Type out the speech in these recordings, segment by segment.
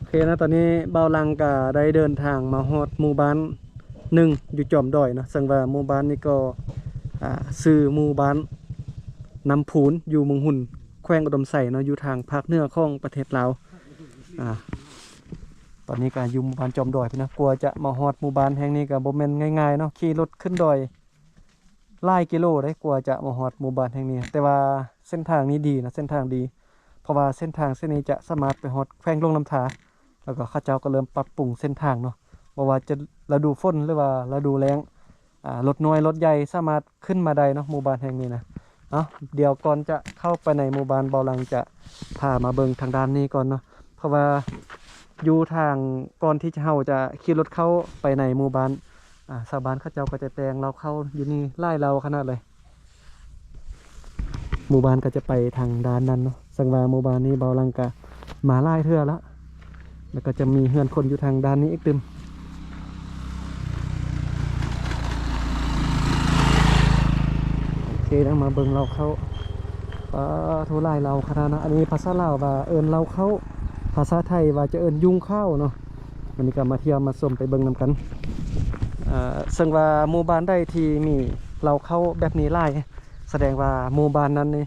ເຄເນາະ ຕອນນີ້ບ່າວຫຼັງກໍໄດ້ເດີນທາງມາຮອດໝູ່ບ້ານໜຶ່ງຢູ່ຈອມດອຍເນາະ ເຊິ່ງວ່າໝູ່ບ້ານນີ້ກໍ ອ່າ ຊື່ໝູ່ບ້ານນ້ຳພູນ ຢູ່ເມືອງຮຸນ ແຂວງອຸດົມໄຊເນາະ ຢູ່ທາງພາກເໜືອຂອງປະເທດລາວ. ອ່າ ຕອນນີ້ກໍຢູ່ໝູ່ບ້ານຈອມດອຍພຸ້ນນະ. ກວ່າຈະມາຮອດໝູ່ບ້ານແຫ່ງນີ້ກໍບໍ່ແມ່ນງ່າຍໆເນາະ ຂີ່ລົດຂຶ້ນດອຍ ຫຼາຍກິໂລເດ້ ກວ່າຈະມາຮອດໝູ່ບ້ານແຫ່ງນີ້. ແຕ່ວ່າເສັ້ນທາງນີ້ດີນະ ເສັ້ນທາງດີ ເພາະວ່າເສັ້ນທາງເສັ້ນນີ້ຈະສາມາດໄປຮອດແຂວງຫຼວງນ້ຳທາ ແລ້ວກໍເຂົາເຈົ້າກໍເລີ່ມປັບປຸງເສັ້ນທາງເນາະ ບໍ່ວ່າຈະລະດູຝົນ ຫຼືວ່າລະດູແລ້ງ ອ່າ ລົດນ້ອຍລົດໃຫຍ່ສາມາດຂຶ້ນມາໄດ້ເນາະ ໝູ່ບ້ານແຫ່ງນີ້ນະ. ເອົາ ດຽວກ່ອນຈະເຂົ້າໄປໃນໝູ່ບ້ານ ບ່າວຫຼັງຈະພາມາເບິ່ງທາງດ້ານນີ້ກ່ອນເນາະ ເພາະວ່າຢູ່ທາງ ກ່ອນທີ່ເຮົາຈະຂີ່ລົດເຂົ້າໄປໃນໝູ່ບ້ານ ອ່າ ຊາວບ້ານເຂົາເຈົ້າກໍຈະແຕ່ງເລົ້າເຂົ້າຢູ່ນີ້ຫຼາຍເລົ້າຂະໜາດເລີຍ. ໝູ່ບ້ານກໍຈະໄປທາງດ້ານນັ້ນເນາະ ເຊິ່ງວ່າໝູ່ບ້ານນີ້ບ່າວຫຼັງກະມາຫຼາຍເທື່ອລະ ແລ້ວກໍຈະມີເຮືອນຄົນຢູ່ທາງດ້ານນີ້ອີກຕື່ມ. ໂອເຄ ເຮົາມາເບິ່ງເລົ້າເຂົ້າ. ປາໂທ ຫຼາຍເລົ້າຂະໜາດນະ. ອັນນີ້ພາສາລາວວ່າເອີ້ນເລົ້າເຂົ້າ ພາສາໄທວ່າຈະເອີ້ນຍຸງຂ້າວເນາະ. ວັນນີ້ກໍມາທ່ຽວມາຊົມໄປເບິ່ງນຳກັນ. ເອີ ເຊິ່ງວ່າໝູ່ບ້ານໃດທີ່ມີເລົ້າເຂົ້າແບບນີ້ຫຼາຍ ສະແດງວ່າໝູ່ບ້ານນັ້ນນີ້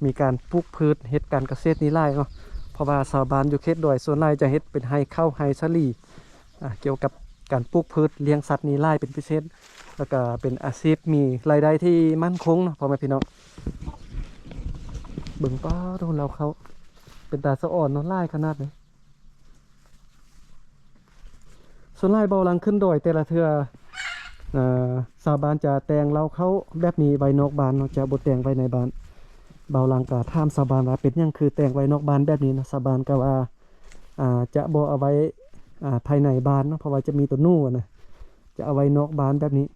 ມີການປູກພືດ ເຮັດການກະເສດນີ້ຫຼາຍເນາະ ເພາະວ່າຊາວບ້ານຢູ່ເຂດດອຍສ່ວນຫຼາຍຈະເຮັດເປັນໄຮ່ເຂົ້າໄຮ່ສາລີ ອ່າ ກ່ຽວກັບການປູກພືດ ລ້ຽງສັດນີ້ຫຼາຍເປັນພິເສດ ແລ້ວກໍເປັນອາຊີບມີລາຍໄດ້ທີ່ໝັ້ນຄົງເນາະ ພໍ່ແມ່ພີ່ນ້ອງ. ເບິ່ງ ປາໂທ ເລົ້າເຂົ້າ ເປັນຕາສະອອນເນາະ ຫຼາຍຂະໜາດເລີຍ. ສ່ວນຫຼາຍບ່າວຫຼັງຂຶ້ນດອຍແຕ່ລະເທື່ອ ເອີ ຊາວບ້ານຈະແຕ່ງເລົ້າເຂົ້າແບບນີ້ໄວ້ນອກບ້ານເນາະ ຈະບໍ່ແຕ່ງໄວ້ໃນບ້ານ. ບ່າວຫຼັງກໍຖາມຊາວບ້ານວ່າເປັນຫຍັງຄືແຕ່ງໄວ້ນອກບ້ານແບບນີ້ເນາະ ຊາວບ້ານກໍວ່າ ອ່າ ຈະບໍ່ເອົາໄວ້ ອ່າ ພາຍໃນບ້ານເນາະ ເພາະວ່າຈະມີໂຕໜູນະ ຈະເອົາໄວ້ນອກບ້ານແບບນີ້.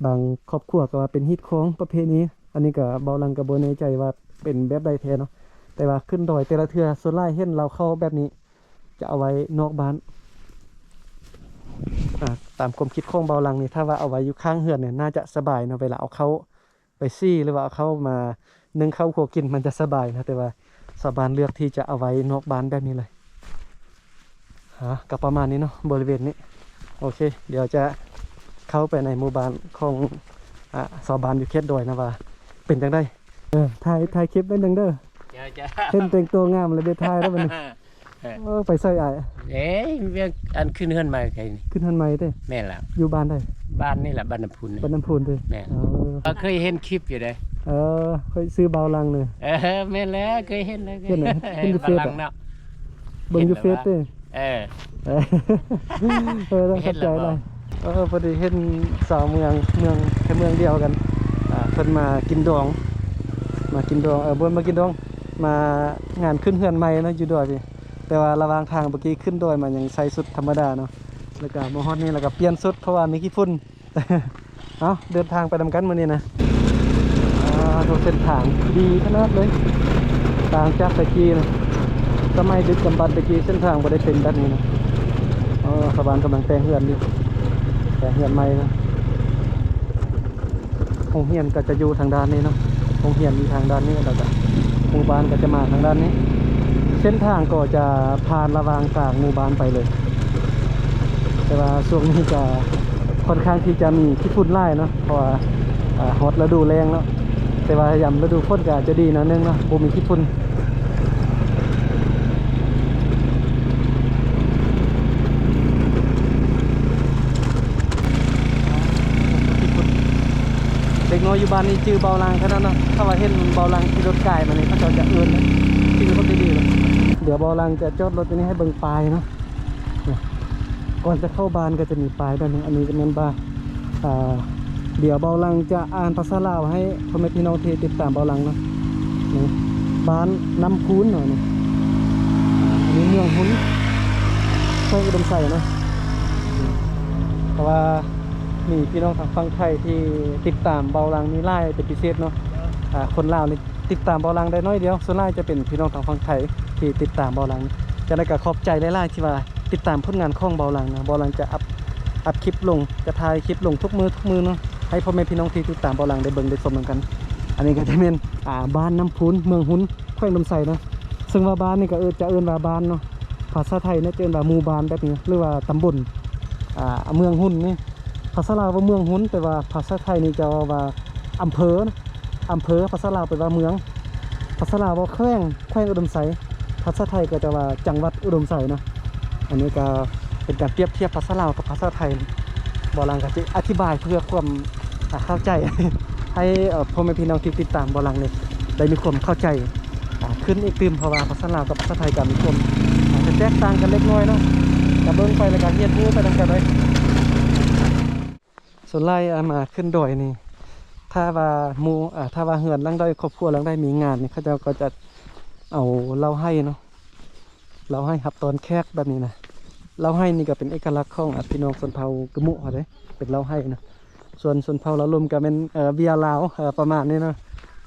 ບາງຄອບຄົວກໍວ່າເປັນຮີດຄອງປະເພນີ ອັນນີ້ກໍບ່າວຫຼັງກໍບໍ່ແນ່ໃຈວ່າເປັນແບບໃດແທ້ເນາະ ແຕ່ວ່າຂຶ້ນດອຍແຕ່ລະເທື່ອສ່ວນຫຼາຍເຫັນເລົ້າເຂົ້າແບບນີ້ ຈະເອົາໄວ້ນອກບ້ານ. ອ່າ ຕາມຄວາມຄິດຂອງບ່າວຫຼັງນີ້ ຖ້າວ່າເອົາໄວ້ຢູ່ຂ້າງເຮືອນນີ້ ໜ້າຈະສະບາຍເນາະ ເວລາເອົາເຂົ້າໄປສີ ຫຼືວ່າເອົາເຂົ້າມາໜຶ້ງເຂົ້າຄົວກິນ ມັນຈະສະບາຍນະ ແຕ່ວ່າຊາວບ້ານເລືອກທີ່ຈະເອົາໄວ້ນອກບ້ານແບບນີ້ເລີຍ. ອ່າ ກໍປະມານນີ້ເນາະ ບໍລິເວນນີ້. ໂອເຄ ດຽວຈະເຂົ້າໄປໃນໝູ່ບ້ານຂອງ ອ່າ ຊາວບ້ານຢູ່ເຂດດອຍນະວ່າເປັນຈັ່ງໃດ. ເອີ ຖ່າຍ ຖ່າຍຄລິບໄວ້ໜຶ່ງເດີ. ເຈົ້າ ເຈົ້າ ເຫັນແຕ່ງຕົວງາມແລ້ວໄດ້ຖ່າຍແລ້ວບັດນີ້. ເອີ ໂອ້ ໄປໃສອ້າຍ? ເອີ ວຽກ ອັນ ຂຶ້ນເຮືອນໃໝ່ໄກນີ້. ຂຶ້ນເຮືອນໃໝ່ເດ້? ແມ່ນລະ. ຢູ່ບ້ານໃດ? ບ້ານນີ້ລະ ບ້ານນ້ຳພຸນ. ບ້ານນ້ຳພຸນເດ້? ແມ່ນ. ເອີ ເຄີຍເຫັນຄລິບຢູ່ເດ້. ເອີ ຂ້ອຍຊື່ບ່າວຫຼັງເນາະ. ເອີ ແມ່ນແລ້ວ ເຄີຍເຫັນແລ້ວ. ເຫັນ ເຫັນຢູ່ເຟສເນາະ. ເບິ່ງຢູ່ເຟສເດ້. ເອີ ເອີ ຕ້ອງເຂົ້າໃຈຫຼາຍ. ເອີ ພໍດີເຫັນຊາວເມືອງ ເມືອງ ແຕ່ເມືອງດຽວກັນ ອ່າ ເພິ່ນມາກິນດອງ ມາກິນດອງ ເອີ ບໍ່ມາກິນດອງ ມາງານຂຶ້ນເຮືອນໃໝ່ເນາະ ຢູ່ດອຍນີ້. ແຕ່ວ່າລະຫວ່າງທາງເມື່ອກີ້ຂຶ້ນດອຍມາຍັງໃສ່ຊຸດທຳມະດາເນາະ ແລ້ວກໍມາຮອດນີ້ແລ້ວກໍປ່ຽນຊຸດ ເພາະວ່າມີຂີ້ຝຸ່ນ. ເອົາ ເດີນທາງໄປນຳກັນມື້ນີ້ນະ. ອ່າ ໂຕເສັ້ນທາງດີຂະໜາດເລີຍ ຕ່າງຈາກແຕ່ກີ້ນະ. ສະໄໝດຶກດຳບັນແຕ່ກີ້ເສັ້ນທາງບໍ່ໄດ້ເປັນແບບນີ້ນະ. ເອີ ຊາວບ້ານກຳລັງແຕ່ງເຮືອນຢູ່ ແຕ່ງເຮືອນໃໝ່ນະ. ໂຮງຮຽນກໍຈະຢູ່ທາງດ້ານນີ້ເນາະ ໂຮງຮຽນຢູ່ທາງດ້ານນີ້ ແລ້ວກໍໝູ່ບ້ານກໍຈະມາທາງດ້ານນີ້. ເສັ້ນທາງກໍຈະຜ່ານລະຫວ່າງກາງໝູ່ບ້ານໄປເລີຍ ແຕ່ວ່າຊ່ວງນີ້ກໍຄ່ອນຂ້າງທີ່ຈະມີຂີ້ຝຸ່ນຫຼາຍເນາະ ເພາະວ່າ ອ່າ ຮອດລະດູແລ້ງເນາະ. ແຕ່ວ່າຍາມລະດູຝົນກໍອາດຈະດີໜ້ອຍໜຶ່ງເນາະ ບໍ່ມີຂີ້ຝຸ່ນ. ເດັກນ້ອຍຢູ່ບ້ານນີ້ຈື່ບ່າວຫຼັງຂະໜາດເນາະ ຖ້າວ່າເຫັນບ່າວຫຼັງຂີ່ລົດກາຍມານີ້ ເຂົາເຈົ້າຈະເອີ້ນ ຈື່ຄົນດີໆເລີຍ. ດຽວບ່າວຫຼັງຈະຈອດລົດຢູ່ນີ້ໃຫ້ເບິ່ງປ້າຍເນາະ. ກ່ອນຈະເຂົ້າບ້ານກໍຈະມີປ້າຍແບບນີ້ ອັນນີ້ກໍແມ່ນວ່າ ອ່າ ດຽວບ່າວຫຼັງຈະອ່ານພາສາລາວໃຫ້ພໍ່ແມ່ພີ່ນ້ອງທີ່ຕິດຕາມບ່າວຫຼັງເນາະ. ນີ້ ບ້ານນ້ຳພູນເນາະ ນີ້ ອ່າ ອັນນີ້ເມືອງຮຸນ ແຂວງອຸດົມໄຊເນາະ. ເພາະວ່າມີພີ່ນ້ອງທາງຝັ່ງໄທທີ່ຕິດຕາມບ່າວຫຼັງນີ້ຫຼາຍເປັນພິເສດເນາະ. ອ່າ ຄົນລາວນີ້ ຕິດຕາມບ່າວຫຼັງໄດ້ໜ້ອຍດຽວ ສ່ວນຫຼາຍຈະເປັນພີ່ນ້ອງທາງຝັ່ງໄທທີ່ຕິດຕາມບ່າວຫຼັງ. ຈັ່ງໃດກໍຂອບໃຈຫຼາຍໆທີ່ວ່າຕິດຕາມຜົນງານຂອງບ່າວຫຼັງນະ. ບ່າວຫຼັງຈະອັບ ອັບຄລິບລົງ ຈະຖ່າຍຄລິບລົງທຸກມື້ ທຸກມື້ເນາະ ໃຫ້ພໍ່ແມ່ພີ່ນ້ອງທີ່ຕິດຕາມບ່າວຫຼັງໄດ້ເບິ່ງໄດ້ຊົມນຳກັນ. ອັນນີ້ກໍຈະແມ່ນ ອ່າ ບ້ານນ້ຳພູນ ເມືອງຮຸນ ແຂວງອຸດົມໄຊເນາະ. ເຊິ່ງວ່າບ້ານນີ້ກໍເອີ້ນ ຈະເອີ້ນວ່າບ້ານເນາະ ພາສາໄທນີ້ຈະເອີ້ນວ່າໝູ່ບ້ານແບບນີ້ ຫຼືວ່າຕຳບົນ ອ່າ ເມືອງຮຸນນີ້. ພາສາລາວວ່າເມືອງຮຸນ ແຕ່ວ່າພາສາໄທນີ້ຈະເວົ້າວ່າອຳເພີນະ ອຳເພີ ພາສາລາວແປວ່າເມືອງ ພາສາລາວວ່າແຂວງ ແຂວງອຸດົມໄຊ ພາສາໄທກໍຈະວ່າຈັງຫວັດອຸດົມໄຊເນາະ. ອັນນີ້ກໍເປັນການປຽບທຽບພາສາລາວກັບພາສາໄທ. ບ່າວຫຼັງກໍຈະອະທິບາຍເພື່ອຄວາມ ອ່າ ເຂົ້າໃຈ ໃຫ້ ເອີ ພໍ່ແມ່ພີ່ນ້ອງທີ່ຕິດຕາມບ່າວຫຼັງນີ້ໄດ້ມີຄວາມເຂົ້າໃຈ ອ່າ ຂຶ້ນອີກຕື່ມ ເພາະວ່າພາສາລາວກັບພາສາໄທກໍມີຄວາມ ອາດຈະແຕກຕ່າງກັນເລັກນ້ອຍເນາະ. ກໍເບິ່ງໄປແລ້ວກໍຮຽນຮູ້ໄປນຳກັນເລີຍ. ສ່ວນຫຼາຍ ອ່າ ມາຂຶ້ນດອຍນີ້ ຖ້າວ່າໝູ່ ອ່າ ຖ້າວ່າເຮືອນຫຼັງໃດ ຄອບຄົວຫຼັງໃດມີງານນີ້ ເຂົາເຈົ້າກໍຈະເອົາເລົ້າໄຫ້ເນາະ ເລົ້າໄຫ້ຮັບຕ້ອນແຂກແບບນີ້ນະ. ເລົ້າໄຫ້ນີ້ກໍເປັນເອກະລັກຂອງ ອ່າ ພີ່ນ້ອງຊົນເຜົ່າກະໂມະເຮົາເດ້ ເປັນເລົ້າໄຫ້ນະ. ສ່ວນຊົນເຜົ່າລາວລຸ່ມກໍແມ່ນ ເອີ ເບຍລາວ ເອີ ປະມານນີ້ເນາະ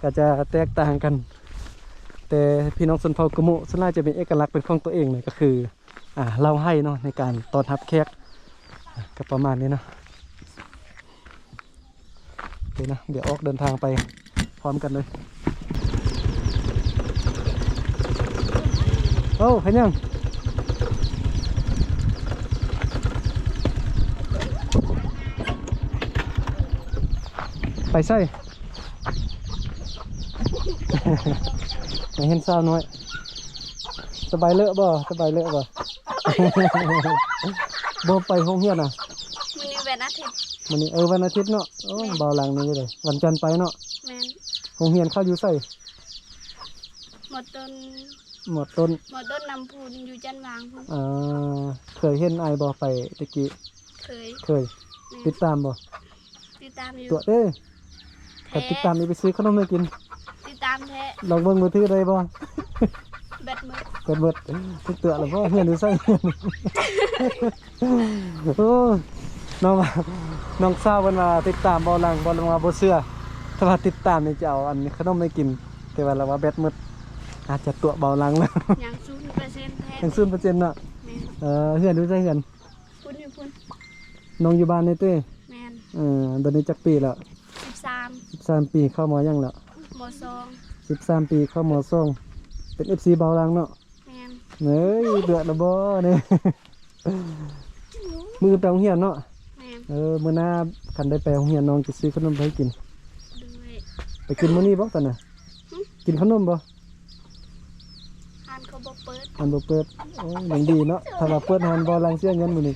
ກໍຈະແຕກຕ່າງກັນ. ແຕ່ພີ່ນ້ອງຊົນເຜົ່າກະໂມະສ່ວນຫຼາຍຈະມີເອກະລັກເປັນຂອງຕົວເອງເນາະ ກໍຄື ອ່າ ເລົ້າໄຫ້ເນາະ ໃນການຕ້ອນຮັບແຂກ ກໍປະມານນີ້ເນາະ. ໂອເຄນະ ດຽວອອກເດີນທາງໄປພ້ອມກັນເລີຍ. ໂອ້ ເຮັດຫຍັງ? ໄປໃສ? ມາເຫັນສາວນ້ອຍ. ສະບາຍເລີບໍ່? ສະບາຍເລີບໍ່? ບໍ່ໄປໂຮງຮຽນນະ? ມື້ນີ້ວັນອາທິດ. ມື້ນີ້ ເອີ ວັນອາທິດເນາະ. ໂອ້ ແມ່ນ ບ່າວຫຼັງນີ້ເດ້ ວັນຈັນໄປເນາະ. ແມ່ນ. ໂຮງຮຽນເຂົາຢູ່ໃສ? ມໍຕົ້ນ ມໍຕົ້ນ ມໍຕົ້ນນ້ຳພຸນ ຢູ່ຈັນຫວາງພຸ້ນ. ອ່າ ເຄີຍເຫັນອ້າຍບໍ່ ໄປແຕ່ກີ້? ເຄີຍ. ເຄີຍ. ແມ່ນ. ຕິດຕາມບໍ່? ຕິດຕາມຢູ່. ຕົວະເດ້. ແທ້. ຄັນຕິດຕາມນີ້ໄປຊື້ຂະໜົມໃຫ້ກິນ. ຕິດຕາມແທ້. ລອງເບິ່ງມືຖືໄດ້ບໍ່? ແບັດໝົດ. ແບັດໝົດ. ຕິດຕົວະແລ້ວບໍ່? ເຮືອນຢູ່ໃສ? ໂອ້ ນ້ອງ ນ້ອງສາວເພິ່ນວ່າຕິດຕາມບ່າວຫຼັງ ບ່າວຫຼັງວ່າບໍ່ເຊື່ອ ຖ້າວ່າຕິດຕາມນີ້ຈະເອົາອັນຂະໜົມໃຫ້ກິນ ແຕ່ວ່າລາວວ່າແບັດໝົດ ອາດຈະຕົວະບ່າວຫຼັງແລ້ວ. ຍັງສູນເປີເຊັນແທ້. ຍັງສູນເປີເຊັນເນາະ. ແມ່ນ. ເອີ ເຮືອນຢູ່ໃສເຮືອນ? ພຸ້ນ ຢູ່ພຸ້ນ. ນ້ອງຢູ່ບ້ານນີ້ຕິ? ແມ່ນ. ເອີ ດຽວນີ້ຈັກປີແລ້ວ? ສິບສາມ. ສິບສາມປີ ເຂົ້າ ມ.ຫຍັງແລ້ວ? ມ.ສອງ. ສິບສາມປີ ເຂົ້າ ມ.ສອງ. ເປັນເອັຟຊີບ່າວຫຼັງເນາະ. ແມ່ນ. ເອີຍ ເດືອດແລ້ວບໍ່ນີ້? ມື້ອື່ນໄປໂຮງຮຽນເນາະ? ແມ່ນ. ເອີ ມື້ໜ້າຄັນໄດ້ໄປໂຮງຮຽນ ນ້ອງຈະຊື້ຂະໜົມໄປໃຫ້ກິນ. ໂດຍ. ໄປກິນມື້ນີ້ບໍ່ຕອນນະ? ຫຶ? ກິນຂະໜົມບໍ່? ຮ້ານເຂົາບໍ່ເປີດ. ຮ້ານບໍ່ເປີດ. ໂອ້ຍ ຍັງດີເນາະ ຖ້າວ່າເປີດຮ້ານ ບ່າວຫຼັງເສຍເງິນມື້ນີ້.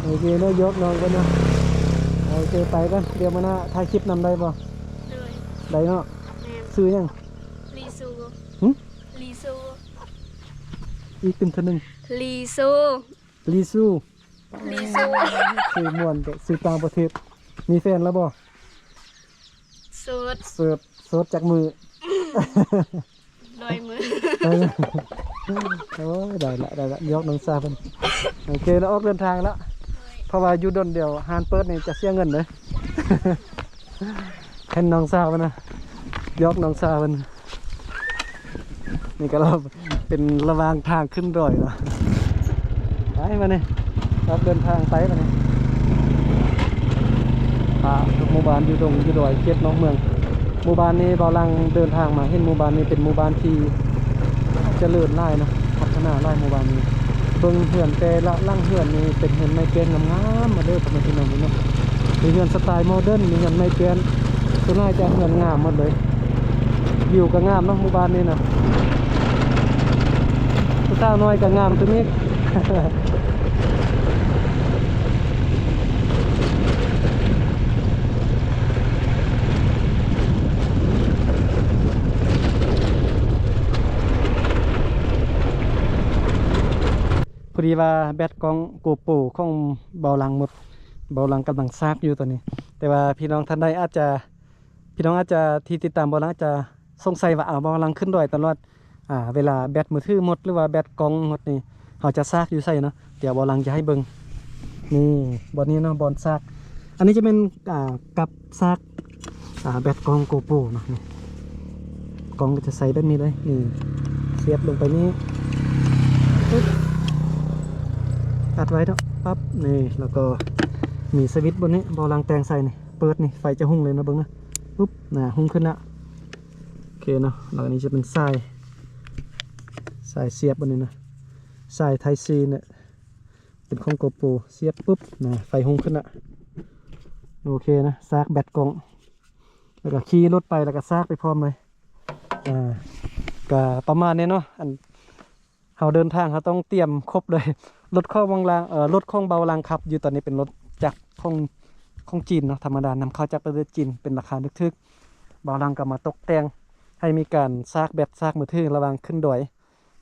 ໂອເຄເນາະ ຢອກນ້ອງເພິ່ນເນາະ. ໂອເຄ ໄປກ່ອນ ດຽວມື້ໜ້າຖ່າຍຄລິບນຳໄດ້ບໍ່? ໂດຍ. ໄດ້ເນາະ. ແມ່ນ. ຊື່ຫຍັງ? ລີຊູ. ຫຶ? ລີຊູ. ອີກຕື່ມເທື່ອໜຶ່ງ. ລີຊູ. ລີຊູ. ລີຊູ. ຊື່ມ່ວນແທ້ ຊື່ຕ່າງປະເທດ. ມີແຟນແລ້ວບໍ່? ໂສດ. ໂສດ. ໂສດຈັກມື້? ຮ້ອຍມື້. ໂອ້ຍ ໄດ້ລະ ໄດ້ລະ ຢອກນ້ອງສາວເພິ່ນ. ໂອເຄ ລະອອກເດີນທາງລະ ເພາະວ່າຢູ່ດົນດຽວຮ້ານເປີດນີ້ຈະເສຍເງິນເດີ. ເຫັນນ້ອງສາວເພິ່ນນະ ຢອກນ້ອງສາວເພິ່ນ. ນີ້ກໍລະເປັນລະຫວ່າງທາງຂຶ້ນດອຍເນາະ. ໄປບາດນີ້ ອອກເດີນທາງໄປບາດນີ້. ພາທຸກໝູ່ບ້ານຢູ່ດົງຢູ່ດອຍ ເຂດນອກເມືອງ. ໝູ່ບ້ານນີ້ ບ່າວຫຼັງເດີນທາງມາເຫັນໝູ່ບ້ານນີ້ເປັນໝູ່ບ້ານທີ່ຈະເລີນຫຼາຍເນາະ ພັດທະນາຫຼາຍໝູ່ບ້ານນີ້. ເບິ່ງເຮືອນແຕ່ລະຫຼັງເຮືອນນີ້ເປັນເຮືອນໄມ້ແປ້ນງາມໆ ໝົດເດີ ພໍ່ແມ່ພີ່ນ້ອງເນາະ. ມີເຮືອນສະໄຕລ໌ໂມເດີນ ມີເຮືອນໄມ້ແປ້ນ ສ່ວນຫຼາຍຈະເຮືອນງາມໝົດເລີຍ. ວິວກໍງາມເນາະ ໝູ່ບ້ານນີ້ນະ ຜູ້ສາວນ້ອຍກໍງາມຕື່ມອີກ. ພໍດີວ່າແບັດກ້ອງໂກໂປຂອງບ່າວຫຼັງໝົດ ບ່າວຫຼັງກຳລັງຊາກຢູ່ຕອນນີ້. ແຕ່ວ່າພີ່ນ້ອງທ່ານໃດອາດຈະ ພີ່ນ້ອງອາດຈະ ທີ່ຕິດຕາມບ່າວຫຼັງອາດຈະສົງໄສວ່າ ອ້າວ ບ່າວຫຼັງຂຶ້ນດອຍຕະຫຼອດ ອ່າ ເວລາແບັດມືຖືໝົດ ຫຼືວ່າແບັດກ້ອງໝົດນີ້ ເຮົາຈະຊາກຢູ່ໃສເນາະ. ດຽວບ່າວຫຼັງຈະໃຫ້ເບິ່ງ ນີ້ ບ່ອນນີ້ເນາະ ບ່ອນຊາກ. ອັນນີ້ຈະແມ່ນ ອ່າ ກັບຊາກ ອ່າ ແບັດກ້ອງໂກໂປເນາະ. ນີ້ ກ້ອງກໍຈະໃສ່ແບບນີ້ເລີຍ ນີ້ ສຽບລົງໄປນີ້ ປຶບ ອັດໄວ້ເນາະ ປັບ ນີ້ ແລ້ວກໍມີສະວິດບ່ອນນີ້ ບ່າວຫຼັງແຕ່ງໃສ່ນີ້ ເປີດນີ້ ໄຟຈະຮຸ່ງເລີຍເນາະ ເບິ່ງນະ ປຶບ ນະ ຮຸ່ງຂຶ້ນລະ. ໂອເຄເນາະ ແລ້ວອັນນີ້ຈະເປັນສາຍ ສາຍສຽບອັນນີ້ນະ ສາຍໄທຊີນະ ເປັນຂອງໂກໂປ ສຽບປຶບນະ ໄຟຮຸ່ງຂຶ້ນນະ. ໂອເຄນະ ຊາກແບັດກ້ອງ ແລ້ວກໍຂີ່ລົດໄປ ແລ້ວກໍຊາກໄປພ້ອມເລີຍ. ອ່າ ກໍປະມານນີ້ເນາະ ອັນ ເຮົາເດີນທາງ ເຮົາຕ້ອງຕຽມຄົບເລີຍ. ລົດຂອງເບົາຫຼັງ ເອີ ລົດຂອງເບົາຫຼັງຂັບຢູ່ຕອນນີ້ເປັນລົດຈັກຂອງ ຂອງຈີນເນາະ ທຳມະດານຳເຂົ້າຈາກປະເທດຈີນ ເປັນລາຄາຖືກໆ. ເບົາຫຼັງກໍມາຕົກແຕ່ງໃຫ້ມີການຊາກແບັດ ຊາກມືຖືລະຫວ່າງຂຶ້ນດອຍ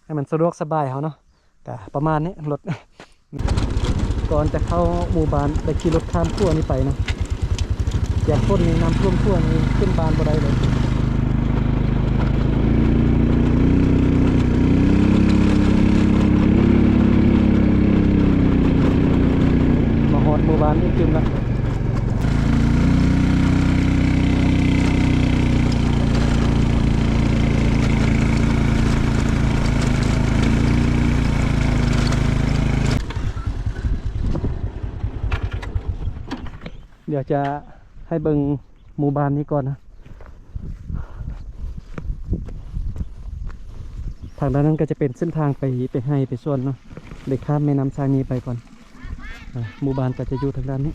ໃຫ້ມັນສະດວກສະບາຍເຮົາເນາະ. ກະປະມານນີ້ລົດ ກ່ອນຈະເຂົ້າໝູ່ບ້ານ ໄດ້ຂີ່ລົດຂ້າມຂົວນີ້ໄປເນາະ. ຢາກຝົນນີ້ ນ້ຳຖ້ວມຂົວນີ້ ຂຶ້ນບ້ານບໍ່ໄດ້ເລີຍ. ມາຮອດໝູ່ບ້ານອີກຕື່ມລະ. ດຽວຈະໃຫ້ເບິ່ງໝູ່ບ້ານນີ້ກ່ອນນະ. ທາງດ້ານນັ້ນກໍຈະເປັນເສັ້ນທາງໄປ ໄປໄຮ່ໄປສວນເນາະ. ໄດ້ຂ້າມແມ່ນ້ຳຊາຍມີໄປກ່ອນ. ອ່າ ໝູ່ບ້ານກໍຈະຢູ່ທາງດ້ານນີ້.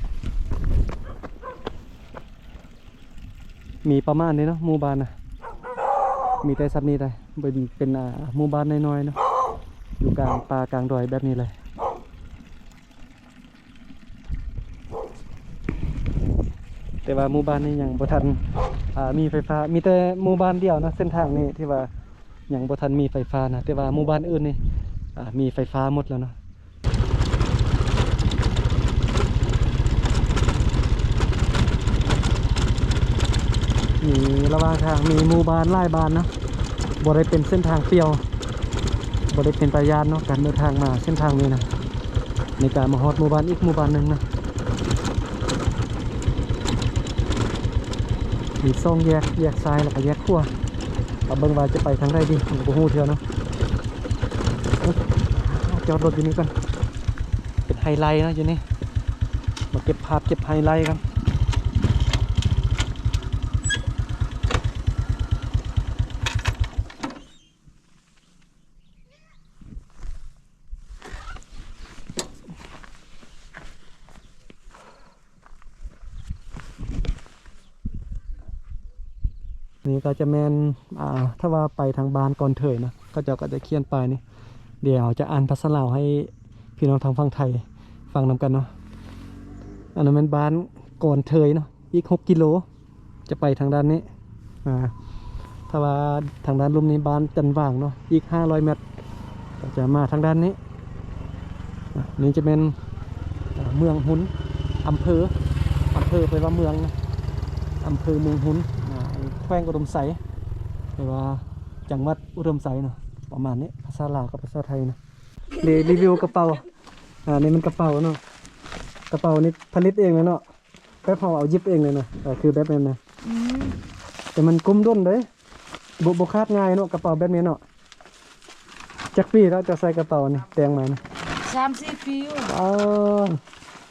ມີປະມານນີ້ເນາະ ໝູ່ບ້ານນະ ມີແຕ່ສ່ຳນີ້ໄດ໋. ເປັນ ເປັນ ອ່າ ໝູ່ບ້ານນ້ອຍໆເນາະ ຢູ່ກາງປ່າກາງດອຍແບບນີ້ເລີຍ. ແຕ່ວ່າໝູ່ບ້ານນີ້ຍັງບໍ່ທັນ ອ່າ ມີໄຟຟ້າ. ມີແຕ່ໝູ່ບ້ານດຽວເນາະ ເສັ້ນທາງນີ້ທີ່ວ່າຍັງບໍ່ທັນມີໄຟຟ້ານະ. ແຕ່ວ່າໝູ່ບ້ານອື່ນນີ້ ອ່າ ມີໄຟຟ້າໝົດແລ້ວເນາະ. ມີລະຫວ່າງທາງມີໝູ່ບ້ານຫຼາຍບ້ານເນາະ. ບໍ່ໄດ້ເປັນເສັ້ນທາງປ່ຽວ ບໍ່ໄດ້ເປັນຕາຢ້ານເນາະ ການເດີນທາງມາເສັ້ນທາງນີ້ນະ. ໃນການມາຮອດໝູ່ບ້ານອີກໝູ່ບ້ານໜຶ່ງນະ ມີສອງແຍກ ແຍກຊ້າຍແລ້ວກໍແຍກຂວາ. ເອົາເບິ່ງວ່າຈະໄປທາງໃດດີ ຍັງບໍ່ຮູ້ເທື່ອເນາະ. ເອີ ຈອດລົດຢູ່ນີ້ກ່ອນ ເປັນໄຮໄລເນາະຢູ່ນີ້. ມາເກັບພາບເກັບໄຮໄລກ່ອນ. ນີ້ກໍຈະແມ່ນ ອ່າ ຖ້າວ່າໄປທາງບ້ານກອນເທີຍເນາະ ເຂົາເຈົ້າກໍຈະຂຽນປ້າຍນີ້. ດຽວຈະອ່ານພາສາລາວໃຫ້ພີ່ນ້ອງທາງຝັ່ງໄທຟັງນຳກັນເນາະ. ອັນນັ້ນແມ່ນບ້ານກອນເທີຍເນາະ ອີກຫົກກິໂລ ຈະໄປທາງດ້ານນີ້. ອ່າ ຖ້າວ່າທາງດ້ານລຸ່ມນີ້ບ້ານຈັນຫວ່າງເນາະ ອີກຫ້າຮ້ອຍແມັດ ກໍຈະມາທາງດ້ານນີ້. ອ່າ ນີ້ຈະແມ່ນ ອ່າ ເມືອງຮຸນ ອຳເພີ ອຳເພີແປວ່າເມືອງນະ ອຳເພີເມືອງຮຸນ ອ່າ ແຂວງອຸດົມໄຊ ແປວ່າຈັງຫວັດອຸດົມໄຊເນາະ ປະມານນີ້ ພາສາລາວກັບພາສາໄທນະ. ຣີ ຣີວິວກະເປົາ. ອ່າ ນີ້ມັນກະເປົາເນາະ ກະເປົານີ້ຜະລິດເອງເລີຍເນາະ. ແບບເຮົາເອົາຫຍິບເອງເລີຍນະ ກໍຄືແບບນັ້ນນະ. ອືມ ແຕ່ມັນກຸ້ມດົນເດ້ ບໍ່ ບໍ່ຂາດງ່າຍເນາະ ກະເປົາແບບນີ້ເນາະ. ຈັກປີແລ້ວເຈົ້າໃສ່ກະເປົານີ້ ແຕ່ງມານີ້? ສາມສີ່ປີຢູ່. ອໍ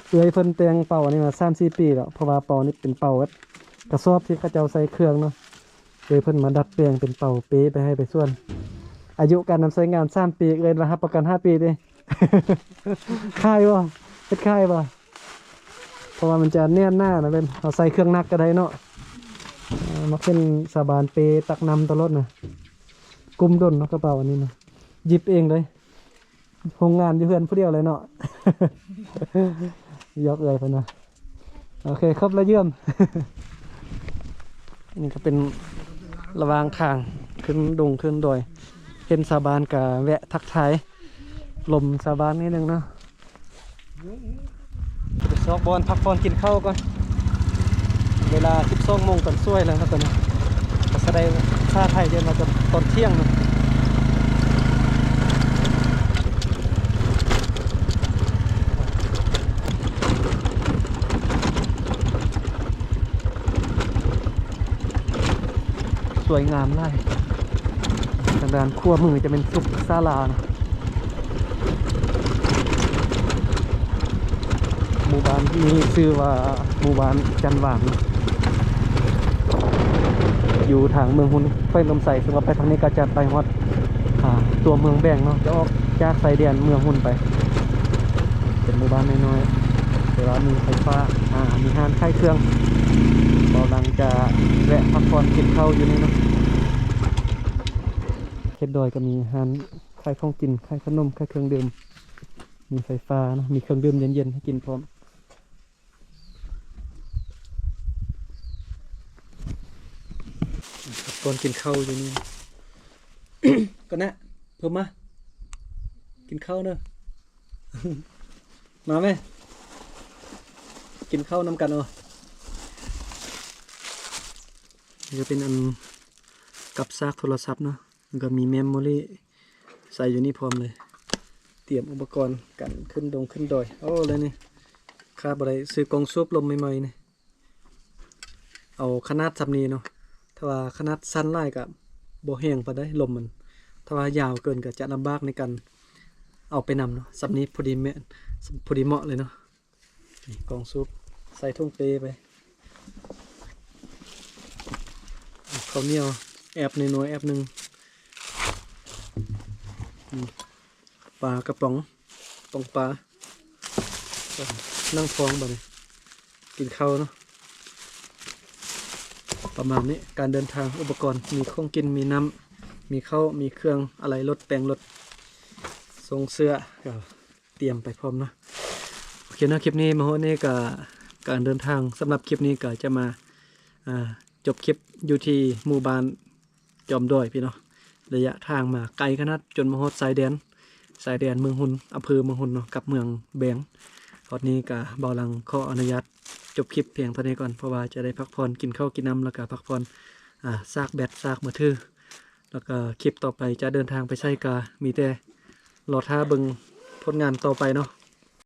ເອື້ອຍເພິ່ນແຕ່ງເປົາອັນນີ້ມາສາມສີ່ປີແລ້ວ ເພາະວ່າເປົານີ້ເປັນເປົາແບບກະສອບທີ່ເຂົາເຈົ້າໃສ່ເຄື່ອງເນາະ. ເອື້ອຍເພິ່ນມາດັດແປງເປັນເປົາເປ້ໄປໄຮ່ໄປສວນ. ອາຍຸການນຳໃຊ້ງານສາມປີ ເອື້ອຍວ່າຮັບປະກັນຫ້າປີເດ້. ຂາຍບໍ່? ເຮັດຂາຍບໍ່? ເພາະວ່າມັນຈະແໜ້ນໜານະ ເປັນ ເຮົາໃສ່ເຄື່ອງໜັກກໍໄດ້ເນາະ. ເອີ ມັກເຫັນຊາວບ້ານເປ້ຕັກນ້ຳຕະຫຼອດນະ. ກຸ້ມດົນເນາະ ກະເປົາອັນນີ້ນະ ຫຍິບເອງເລີຍ. ໂຮງງານຢູ່ເຮືອນຜູ້ດຽວເລີຍເນາະ. ຢອກເອື້ອຍເພິ່ນວ່າ. ໂອເຄ ຄົບລະຢ້ຽມ. ນີ້ກໍເປັນລະຫວ່າງທາງຂຶ້ນດົງຂຶ້ນດອຍ ເຫັນຊາວບ້ານກໍແວະທັກທາຍລົມຊາວບ້ານນິດໜຶ່ງເນາະ. ໄປຊອກບ່ອນພັກຜ່ອນກິນເຂົ້າກ່ອນ. ເວລາສິບສອງໂມງຕອນສວຍແລ້ວເນາະຕອນນີ້. ພາສາໄທ ພາສາໄທເອີ້ນວ່າຕອນທ່ຽງເນາະ. ສວຍງາມຫຼາຍ. ທາງດ້ານຂວາມືຈະແມ່ນສຸກສາລານະ. ໝູ່ບ້ານທີ່ມີຊື່ວ່າໝູ່ບ້ານຈັນຫວ່າງ ຢູ່ທາງເມືອງຮຸນ ແຂວງອຸດົມໄຊ. ເຊິ່ງວ່າໄປທາງນີ້ກໍຈະໄປຮອດ ອ່າ ຕົວເມືອງແບງເນາະ ຈະອອກຈາກຊາຍແດນເມືອງຮຸນໄປ ເປັນໝູ່ບ້ານນ້ອຍໆ ແຕ່ວ່າມີໄຟຟ້າ ອ່າ ມີຮ້ານຂາຍເຄື່ອງ. ເບົາຫຼັງຈະແວະພັກຜ່ອນກິນເຂົ້າຢູ່ນີ້ເນາະ. ເຂດດອຍກໍມີຮ້ານຂາຍຂອງກິນ ຂາຍຂະໜົມ ຂາຍເຄື່ອງດື່ມ ມີໄຟຟ້າເນາະ ມີເຄື່ອງດື່ມເຢັນໆໃຫ້ກິນພ້ອມ. ກ່ອນກິນເຂົ້າຢູ່ນີ້ ກ່ອນນະ ເພີ່ມມາ ກິນເຂົ້າເດີ ມາແມ ກິນເຂົ້ານຳກັນເອົາ. ນີ້ກໍເປັນອັນ ກັບຊາກໂທລະສັບເນາະ ແລ້ວກໍມີເມມໂມຣີໃສ່ຢູ່ນີ້ພ້ອມເລີຍ. ຕຽມອຸປະກອນການຂຶ້ນດົງຂຶ້ນດອຍ. ໂອ້ ແລ້ວນີ້ຂາດບໍ່ໄດ້ ຊື້ກ່ອງສູບລົມໃໝ່ໆນີ້ ເອົາຂະໜາດສ່ຳນີ້ເນາະ. ຖ້າວ່າຂະໜາດສັ້ນຫຼາຍກໍບໍ່ແຮງປານໃດລົມມັນ, ຖ້າວ່າຍາວເກີນກໍຈະລຳບາກໃນການເອົາໄປນຳເນາະ. ສ່ຳນີ້ພໍດີແມ່ນ ພໍດີເໝາະເລີຍເນາະ. ນີ້ກ່ອງສູບ ໃສ່ຖົງເປ້ໄປ. ເຂົ້າໜຽວແອບໜ້ອຍໆ ແອບໜຶ່ງ. ອືມ ປາກະປ໋ອງ ປ໋ອງປາ. ນັ່ງທ້ອງບາດນີ້ ກິນເຂົ້າເນາະ. ປະມານນີ້ ການເດີນທາງ ອຸປະກອນ ມີຂອງກິນ ມີນ້ຳ ມີເຂົ້າ ມີເຄື່ອງ ອາໄຫຼລົດ ແປງລົດ ຊົງເສື້ອ ກໍ ຕຽມໄປພ້ອມເນາະ. ໂອເຄເນາະ ຄລິບນີ້ມາຮອດນີ້ກະ ການເດີນທາງສຳລັບຄລິບນີ້ກະຈະມາ ອ່າ ຈົບຄລິບຢູ່ທີ່ໝູ່ບ້ານຈອມດອຍພີ້ເນາະ. ໄລຍະທາງມາໄກຂະໜາດ ຈົນມາຮອດຊາຍແດນ ຊາຍແດນເມືອງຮຸນ ອຳເພີເມືອງຮຸນເນາະ ກັບເມືອງແບງ. ຮອດນີ້ກະເບົາຫຼັງຂໍອະນຸຍາດຈົບຄລິບພຽງເທົ່ານີ້ກ່ອນ ເພາະວ່າຈະໄດ້ພັກຜ່ອນ ກິນເຂົ້າກິນນ້ຳ ແລ້ວກະພັກຜ່ອນ ອ່າ ຊາກແບັດ ຊາກມືຖື. ແລ້ວກໍຄລິບຕໍ່ໄປຈະເດີນທາງໄປໃສ ກໍມີແຕ່ລໍຖ້າເບິ່ງຜົນງານຕໍ່ໄປເນາະ.